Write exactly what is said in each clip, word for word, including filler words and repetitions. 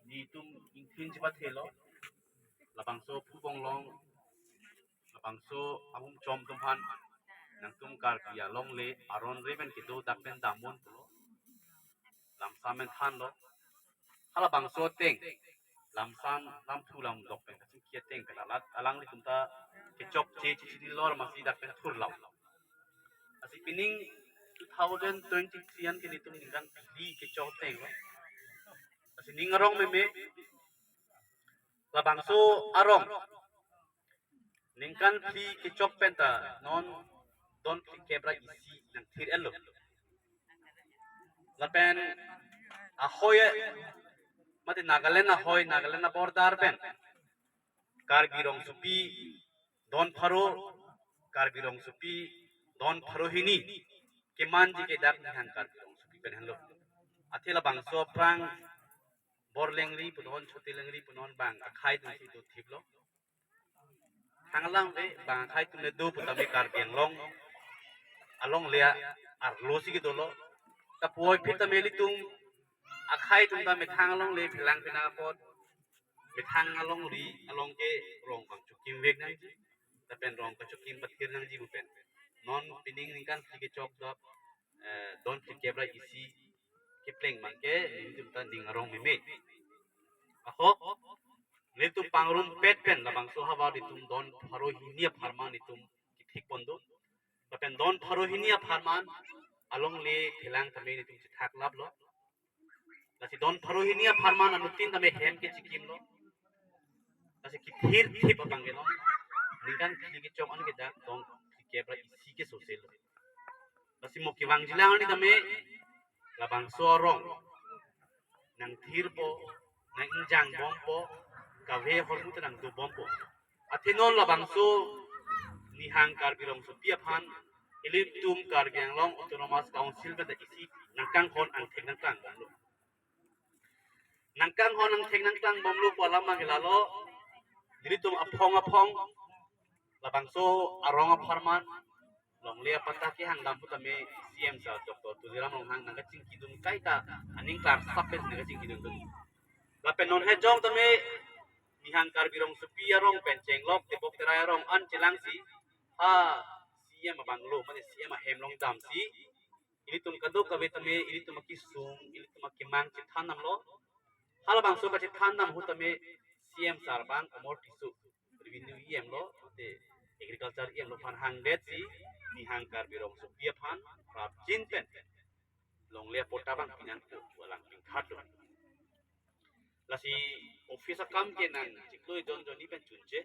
Netum ingthin chepathelo. Labangso Phubonglong, labangso ahum chom atum aphan nangtum Karbi alongle aron reven kedo dak pen damnon pulo. Lamsam pen thanlo. Halabangso ateng lamsam lamthu lamdok pen kachingki ateng pen alat alanglitum ta kechokche chichinilo amatsi dak pen thurlo. Lasi pining two thousand twenty-three an ke netum ningkan phli kechok atenglo. Lasi ning arong meme, labangso arong ningkan phli kechok pen ta non don phlikep ra isi nangthir-etlo. Lapen ahoi, mate Nagaland ahoi, Nagaland a-border pen Karbi rongsopi don pharo, Karbi rongsopi don pharo hini kemanji ke dak Nihang Karbi rongsopi pen henlo. Athe labangso aphrang Borlengri punon, Chotilengri punon bang akhei atumsi dothiplo. Thang alangle bang akhei atum le do putame Karbi Anglong alongle arlosi kedolo. Kapuvoiphit tame ilitum akhei atum ta methang alongle phelang phenang apot, methang alongri along ke rong bang chokimvek nangji, lapen rong kachokim pathir nangji pu pen non pining ningkan phli kechok dot, eh, don phlikep ra isi kepleng abang ke netum ta ning arong meme. Ahok, netum pangrumpet pen labangso havar netum don pharo hini apharman netum kethik pon do. Lapen don pharo hini apharman alongle phelang tame netum chethak laplo. Lasi don pharo hini apharman anuttin tame hem kechikimlo. Lasi kethirthip abang ke non ningkan phli kechok an ke dak don phlikep ra isi ke soselo. Lasi mo kevangjilang arni tame labangso arong nangthirpo, nang-ingjang bompo, kave ahormu ta nangdo bompo. Athe non labangso Nihang Karbi rongsopi aphan ilitum Karbi Anglong Autonomous Council pen ta isi nangkanghon angthek nangklang bomlo. Nangkanghon angthek nangklang bomlo pu alam abang ke lalo, nelitum aphong aphong labangso arong apharman longle apatta kehang dam putame C M sir Doctor Tuliram Ronghang nangkachingkidun kaita aning klarsap pen nangkachingkidun dun. Lapen non hejong tame Nihang Karbi rongsopi arong pen chenglok tebok terai arong an chelangsi ha C M abanglo mane C M ahem along damsi ilitum kadokave tame ilitum akesung, ilitum akemang chethan damlo. Halabangso kachethan dam ahut tame C M sir abang Amar Tisso, Revenue E M lo, mate Agriculture E M lo aphan hangdetsi Nihang Karbi rongsopi aphan prapjin pen longle apatta abang pinangpo pu alang pingkhatlo. Lasi office akam ke nangchiklo jon jonni pen chunche.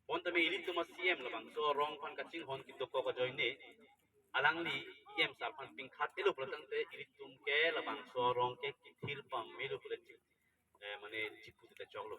Bonta me ilitum a-C M labangso arong aphan kachinghon kedokok ajoine alangli E M sir aphan pingkhat-etlo pulo tangte ilitum ke labangso arong ke kethir pamelo pulo chik, eh, mane chipu ta choklo.